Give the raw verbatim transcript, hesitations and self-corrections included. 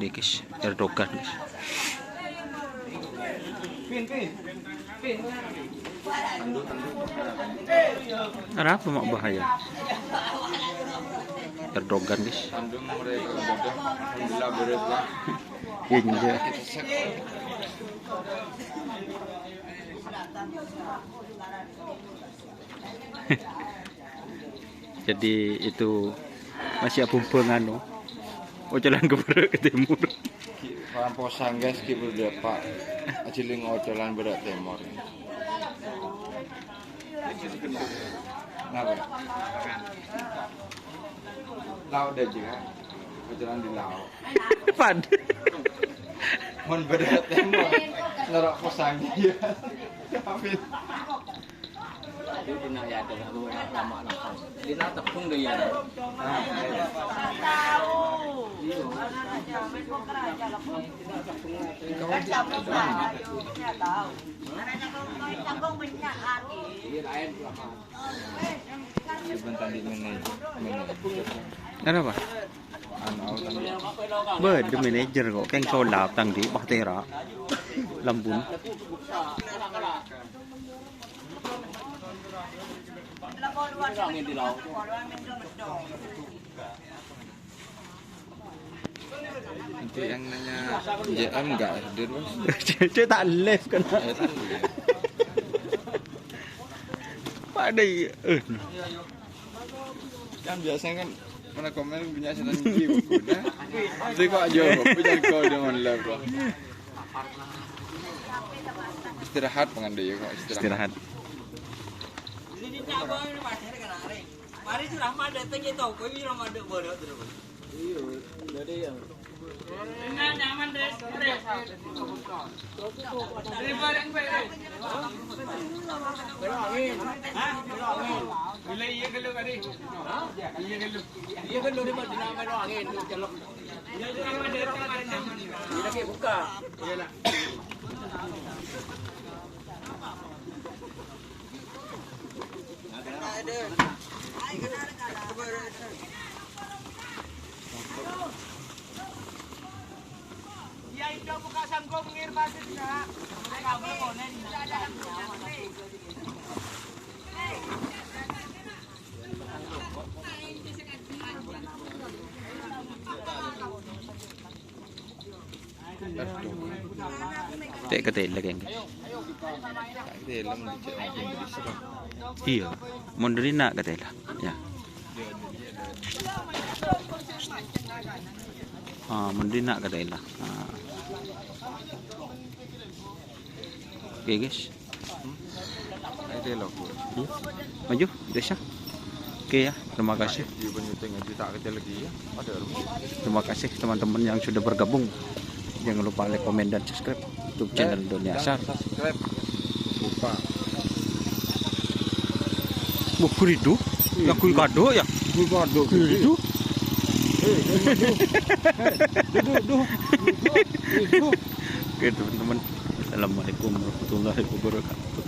Guys, Erdogan, guys. Arapa ma' bahaya? Erdogan, guys. Kandung mereka ibadah, alhamdulillah beres lah. Iya. Jadi itu masih abumbung anu, ocolan ka bârâ' ka timor. Ramposan, guys, ki berdua, Pak. Ajiling ocolan bârâ' timor. Kenapa? Laut aja, kan? Ocolan di laut. Pad. Mon bârâ' timor, noro' posang dia. Tapi Dina ya ada lama lama. Dina tepung deh ya. Iya, lain lama. Cuman tadi manajer, manajer. Kenapa? Anu, aku tadi. Bâdâ manajer kok, kèng sulap tang di Bahtera. Lambun. Nanti yang nanya J M nggak hadir, Bos. Cek tak live kan. Eh, tak live. Padahal, eh. Kan biasanya kan mana komen punya setan gigi, udah. Jadi kok aja, kok, jangan kau jangan live, kok. Istirahat, pengen deh, kok, istirahat. Istirahat. Mari si Rahmat datang ya, tau. Kau ini Rahmat datang baru terus. Iya, jadi ya. Nyaman, Dres. Dres. Hah? Bila iya, kalau tadi. Iya, kalau. Iya, kalau dia buat dina main angin, celok. Iya, kalau ada, kalau ada. Ini lagi buka. Iya, nak. Cè' katèla kèng. Katèla mon cè' mungkin bisa, Bang. Iyâ, mon dâri na' katèla. Yâ. Ah, mon dâri na' katèla. Ah. Oke, guys. Hmm? Maju, Desa. Oke ya, terima kasih. Terima kasih teman-teman yang sudah bergabung. Jangan lupa like, komen, dan subscribe YouTube channel Doni Asar. Subscribe. Lupa. Wah, guridu. Iya, guridu. Guridu. Eh, duh, duh. Eh, duh, duh. Duh, duh. Oke, teman-teman. Assalamualaikum warahmatullahi wabarakatuh.